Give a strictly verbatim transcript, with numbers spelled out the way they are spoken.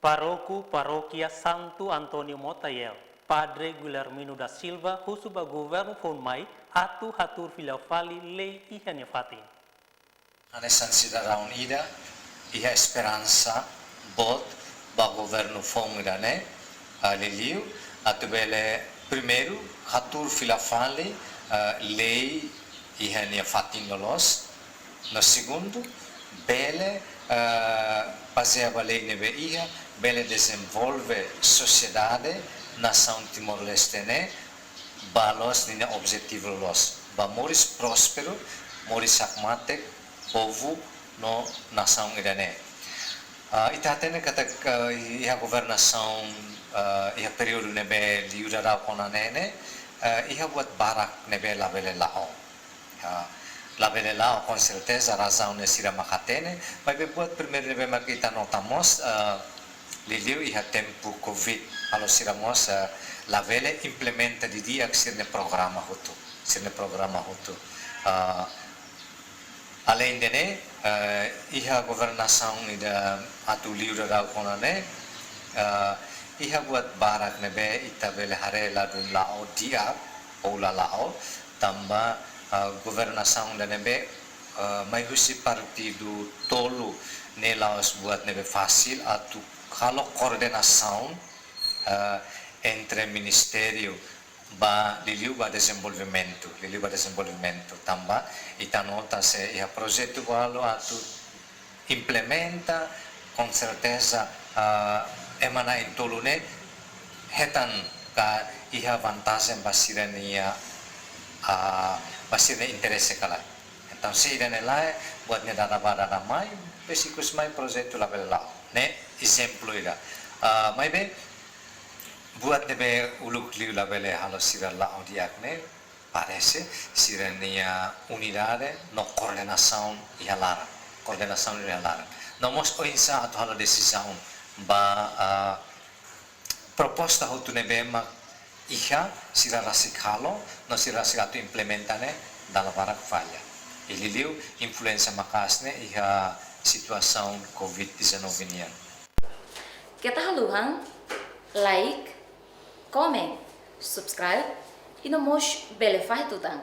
Pároku Parókia Santu António Motael, Padre Guilhermino da Silva, husu ba governu foun mai atu hatuur fila fali lei iha nia fatin. Hanesan sidadaun ida, iha esperansa boot ba governu foun ida-ne'e, ah, liuliu, atu bele primeiru, hatuur fila fali, ah, lei iha nia fatin loloos. No segundu, bele, ah, bazeia ba lei ne'ebé iha, bele dezenvolve sosiedade nasaun Timor-Leste ne'e, ba loos ninia objetivu loloos, ba moris prósperu, moris hakmatek, povu no nasaun ida-ne'e. Ah, ita hatene katak, ah, iha governasaun, ah, iha períodu ne'ebé liu daudauk ona ne'e, ah, iha buat barak ne'ebé labele la'o. Ah, labele la'o, com certeza, razaun ne'e sira mak hatene, maibé buat primeiru ne'ebé mak ita nota mós, ah, liuliu iha tempu Covid, halo sira mós, ah, labele implementa didi'ak sira-nia programa hotu, sira-nia programa hotu. Ah, aleinde ne'e, eh, iha governasaun ida atu liu daudauk ona ne'e, eh, iha buat barak ne'ebé ita bele haree ladún la'o di'ak, ou la la'o, tanba, eh, governasaun ida ne'ebé, eh, mai husi partidu tolu ne'e la'ós buat ne'ebé fasil atu halo koordenasaun, eh, entre ministériu, ba liuliu ba dezenvolvimentu, liuliu ba dezenvolvimentu, tanba ita nota se iha projetu balu atu implementa, com certeza, ah, ema na'in-tolu ne'e hetan ka iha vantajen ba sira-nia, ah, ba sira-nia interese ka lae. Entaun, se ida-ne'e lae, buat ne'e dada bá dada mai, besik ikus mai projetu labele la'o. Ne'e ezemplu ida. Ah, maibé, buat ne'ebé uluk liu labele halo sira la'o di'ak ne'e, parese sira-nia unidade no koordenasaun iha laran. Koordenasaun iha laran. No mós oinsá atu halo desizaun ba, ah, proposta hotu ne'ebé mak iha, sira rasik halo, no sira rasik atu implementa ne'e, dala barak falla. I liuliu influénsia maka'as ne'e iha situasaun Covid dezanove nian. Keta haluha like, comment, subscribe, i no mós bele fahe tutan.